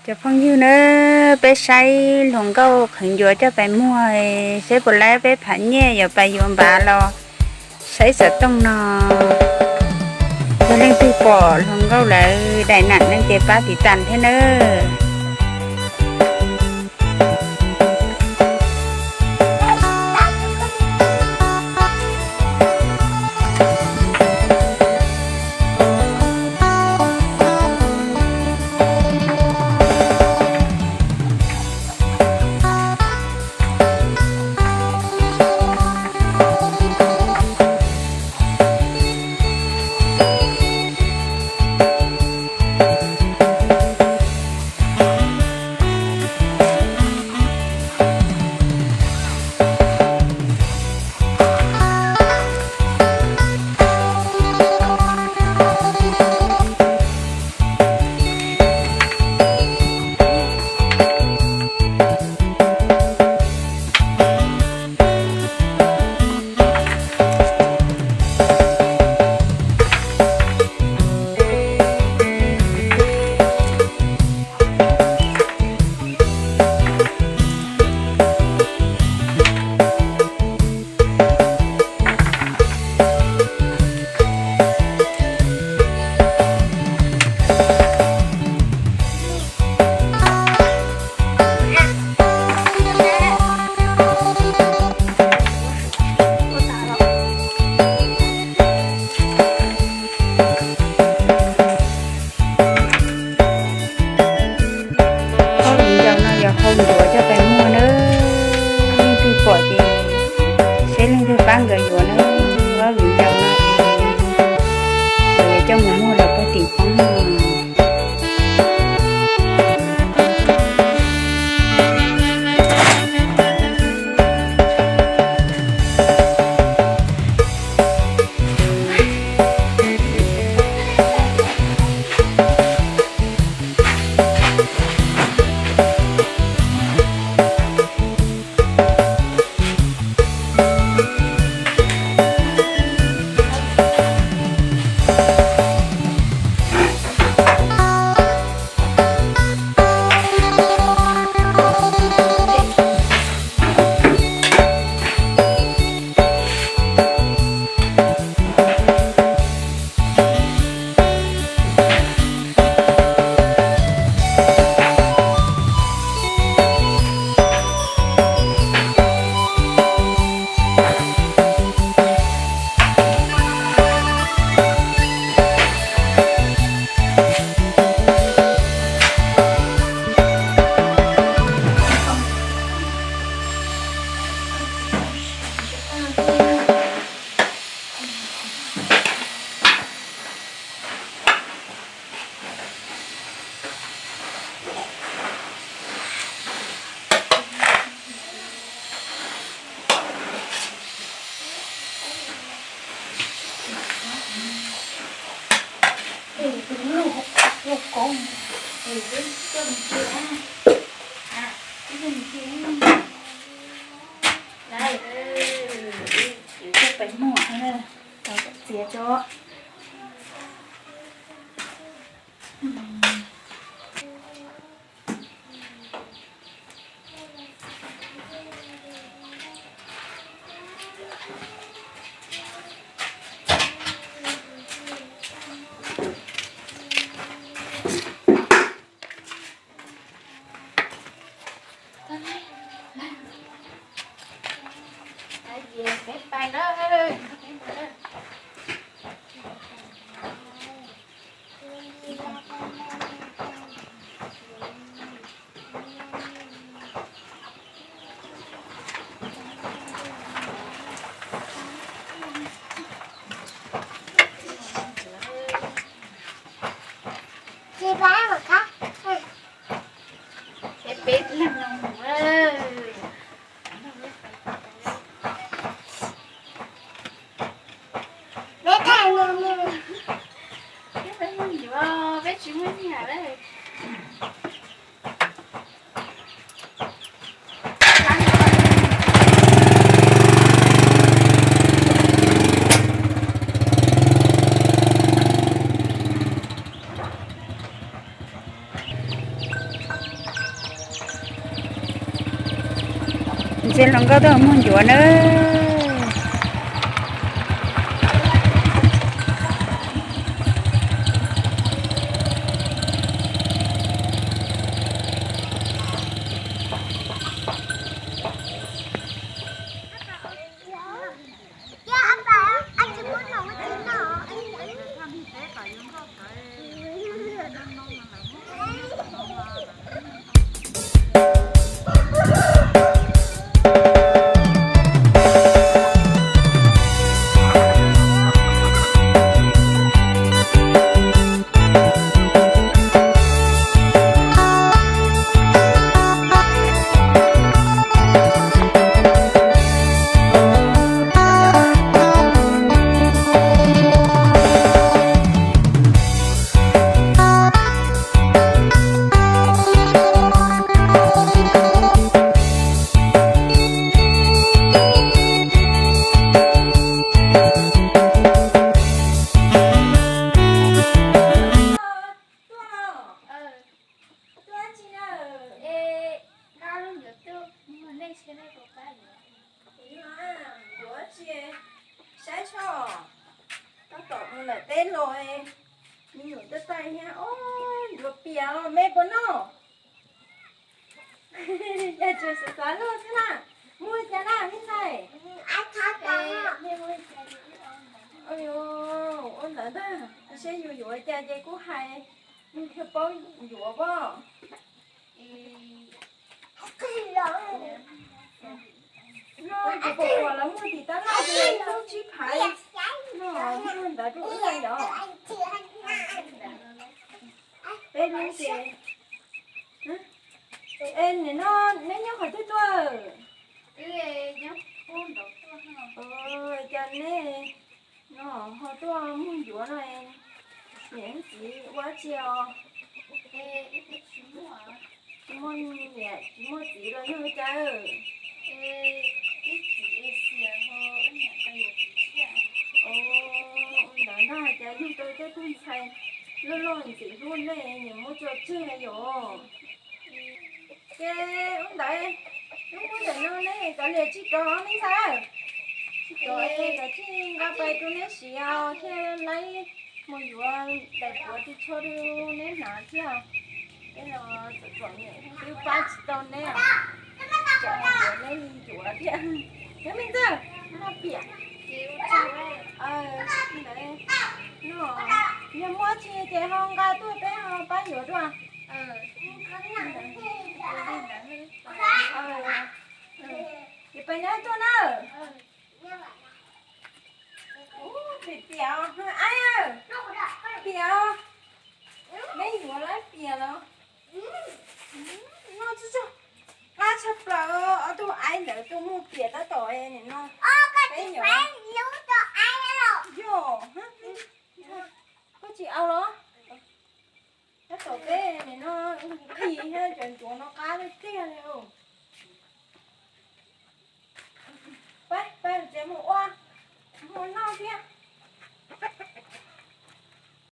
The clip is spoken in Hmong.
Cov phooj ywg na, peb saib hluas nkauj qhwv ncuav coj pais muag, saib puas laib peb phav nyiaj yuav pais yuav npav los saib xov tooj no. Yog leej twg pom hluas nkauj lawv daim nam neej ces pab tiv tas thiab nawb. Ob viv ncaus no yog hau ncuav coj pais muag nawb. Leej twg pom ces saib leej twg pab nkawd yuav nawb. Ob viv ncaus no nkawd yuav coj mus muag lawm puag tim poob no. Txiav tso. Peb leeg no mus. Peb tsis muaj nyiaj lawm. Ces hluas nkauj tuaj muag ncuav na. Yuav tsi, saib tso, tab tom mus lawm teb los, me nyuam tuaj taij thiab. Ob, yuav piam los me puas noj? Yog tsuas xav xav luag xwb na. Muag cas na me ntxhais? Ua ntawd ntag, seb yus yuav cas ces kuj hais, yus thiaj paub yuav pob. No ces puas pom lawv muag tim tab laj ces tub tsib phaiv no, muag ntawd rau wb yom. Peb lub ces, es nim no neb nyob qhov twg tuaj? Cas neb no ho tuaj muag ncuav no, niam txiv ua dab tsi os? Tsis muaj niam tsis muaj txiv los yog li cas? Ntawd ntag, cas yug tau tej tug ntxhais loj loj ntxim hlub nej niam muab tso tseg yom. Ces ua ntawd, lub hnub ntawm no neb kav liam tsis rov me ntxhais, tsis rov es kav tsij nqa pais rau neb siv thiaj laib mus yuav daim puav ris tsho rau neb hnav thiab. Peb los txom txom nyem twb pab tsis tau neb, tseem yuav neb li ncuav thiab. Neb me ntxawg, noj piam. Ntawd, no, yog muaj tsi ces ho nqa tuaj peb ho pab yuav dua. Ces peb nyob tuaj na. Ub, piam piam, aib, piam, neb yuav lawm piam los. No tsuj tsuag, qab tshaj plaws, ob tug aib ntawd tuaj muag piam tab tom nim no. Peb yuav, yog, koj tsis au los? Tab tom peb nim no nqhis thiab cov ncuav no qab tiag tiag li. Pab, pab tsev mus ua, mus noj thiab.